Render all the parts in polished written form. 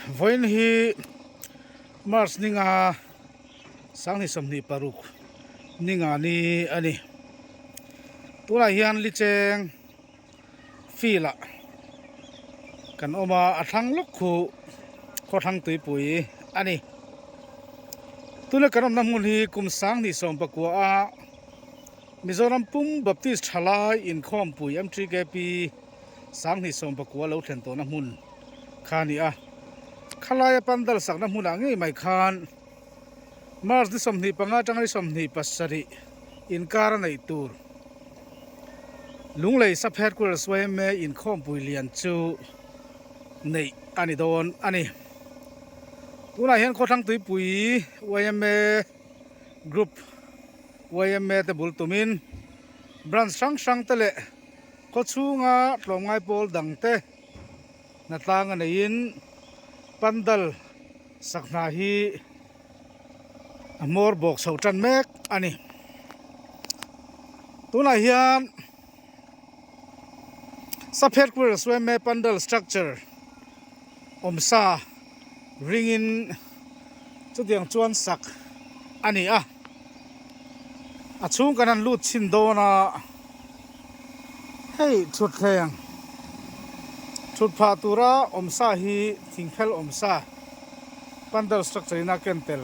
Vawiin hi March ninga 2026 ninga ni a ni. Tunah hian Licheng field ah kan awm a, a thlang lawk khu khawthlang tuipui a ni. Tuna kan awmna hmun hi kum 2019 a Mizoram pum Baptist thalai inkhawmpui MTKP 2019 lo thlen tawhna hmun kha a ni a. Khalaia pandal sakna hmunah ngei mai khan March ni 25 atanga ni 27 inkar a neih tur Lunglei Sub Headquarters yma inkhawmpui lian chu neih a ni dawn a ni. Tunah hian Khawthlang Tuipui yma Group yma te bul tumin branch hrang hrang te leh khaw chhunga tlawmngai pawl dang te hnatlang a neiin pandal sak hna hi a hmawr bawk chhoh tan mek a ni. Tunah hian Sub Headquarters yma pandal structure awmsa ringin chutiang chuan sak a ni a, a chhung kan han lut chhin dawn a, hei thutthleng thut phah tura awmsa hi thingphel awmsa pandal structure in a ken tel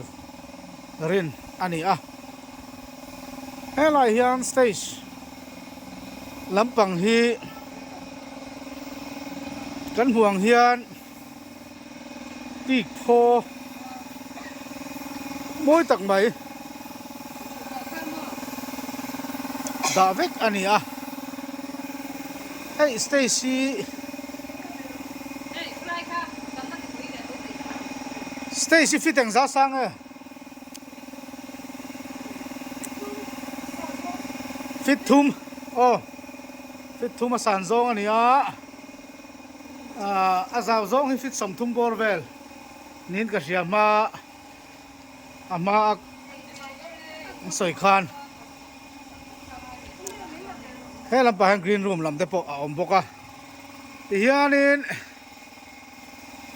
rin a ni a, helaiah hian stage lampang hi kan hmuh ang hian tik phaw mawi tak mai dah vek a ni a hei stage hi stage hi fit engzah sang e. Fit thum aw fit thum a san zawng a ni a ah a zau zawng hi fit 30 bawr vel niin ka hria hma a hma a an sawi khan he lampah hian green room lam te pawh a awm bawk a tihianin.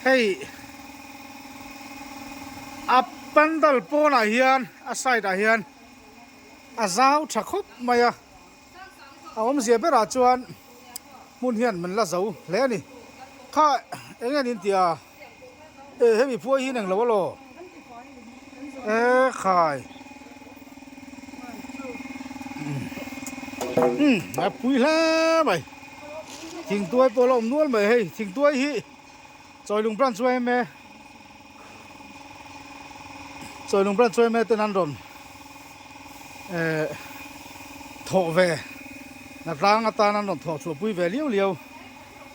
Hei a pandal pawnah hian a side ah hian a zau tha khawp mai a, a awmzia berah chuan hmun hian min la zo hle a ni. Kha eng nge nin tia e hemi phuai hi englo alaw e khai umm a pui hle mai. Thingtuai pawh la awm nual mai hei thingtuai hi Chawilung branch yma Chawilung branch yma ten an rawn eh thawh ve hnatlang atan an rawn thawh chhuah pui ve liau liau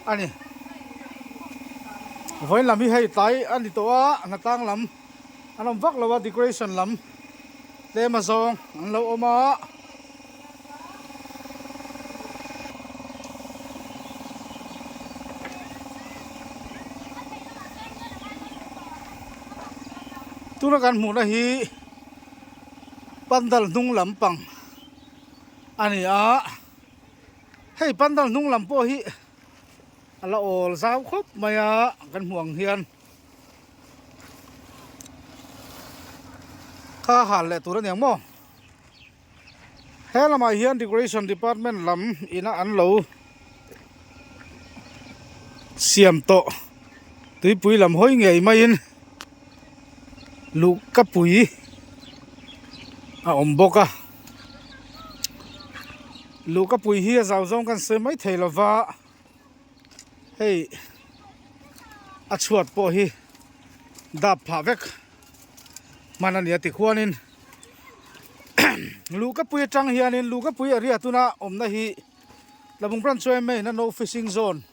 a ni. Vawiin lam hi hei tlai a ni tawh a hnatlang lam an awm vak lo a decoration lam tlem a zawng an lo awm a. Tuna kan hmuhna hi pandal hnung lampang a ni a, hei pandal hnung lam pawh hi a la awl zau khawp mai a kan hmuh ang hian kha hal leh tur a ni ang maw. He lamah hian decoration department lam ina an lo siam tawh tuipui lam hawi ngei maiin luh ka pui a awm bawk a luh ka pui hi a zau zawng kan sawi mai thei lova hei a chhuat pawh hi dap phah vek hman a ni a tikhuanin. Luhkapui atang hianin Luhkapui area tuna awmna hi Tlabung Branch yma in a no fishing zone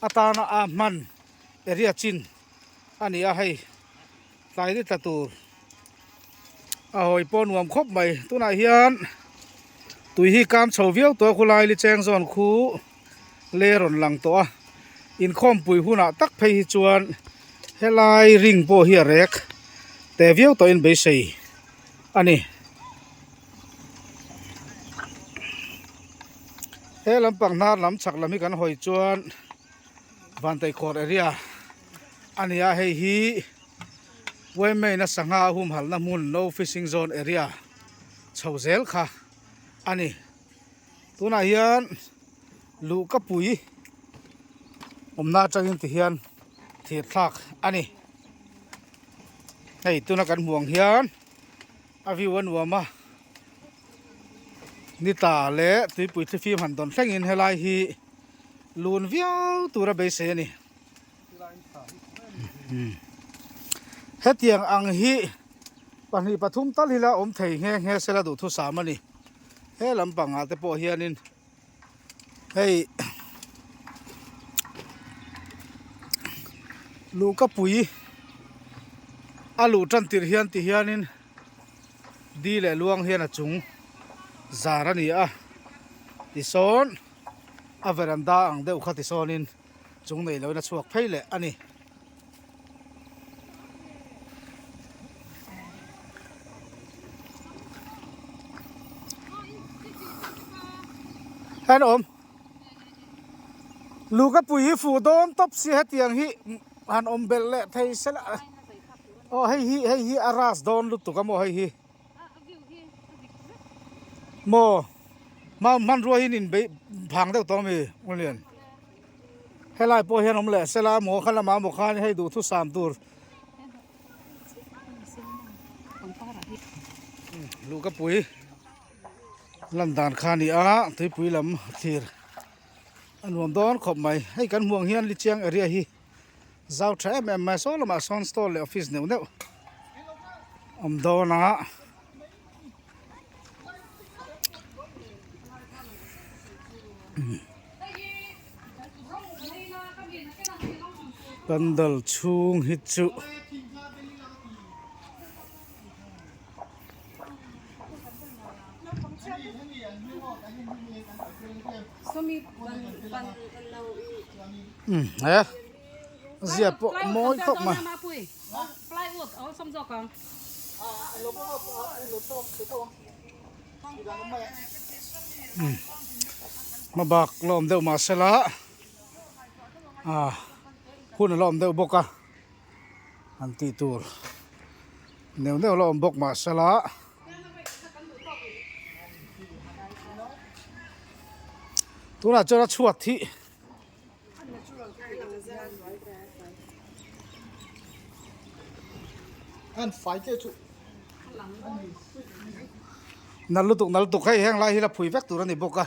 atana a hman area chin a ni a hei tlai ni tla tur a hawi pawh nuam khawp mai tunah hian tui hi kam chho viau tawh a khulai li cheng zawn khu le rawn lang tawh a inkhawmpui hunah tak phei hi chuan helai ring pawh hi a rek teh viau tawhin beisei a ni. He lampang hnar lam chhak lam hi kan hawi chuan Vanteihkhawr area. a ni a hei hi Uaimei-na sangha humhalhna hmun No Fishing Zone area chho zel kha a ni. Tunah hian luhkapui awmna atangin ti hian thir thlak a ni. Hei tuna kan hmuh ang hian a view a nuam a, ni tla leh tuipui thlifim han dawn thlengin helai hi lun viau tura beisei a ni. Hetiang ang hi pahnih pathum tal hi la awm thei nghe nghe sela duhthusam a ni. He lampangah te pawh hianin hei luhkapui a luh tan tirh hian ti hianin di leh luang hian a chung zar a ni a tisawn a veranda ang deuh kha tisawnin. Chung nei loin a chhuak phei leh a ni. Heng awm. Luka pui hi fuh dawn tawp si hetiang hi han awm belh leh thei se la. Aw hei hi hei hi a ras dawn lutuk a maw hei hi. Maw mau hmanrua hi in beih phang deuh tawh ami Ngulian helai pawh hian awm leh sela maw kha lamah maw khan hei duhthusam tur luhkapui lan dan kha a ni a tuipui lam thlir a nuam dawn khawp mai hei kan hmuh ang hian Lichiang area hi. Zau tha em em mai saw lamah sawn store leh office neuh neuh awm dawn a. Pandal chhung hi chu He zia pawh mawi khawp mai. Hmabak la awm deuh mahsela ah hun a la awm deuh bawk a han tih tur neuh neuh la awm bawk mahsela. Tunah chuan a chhuat hi Nal lutuk nal lutuk hei heng lai hi la phui vek tur a ni bawk a.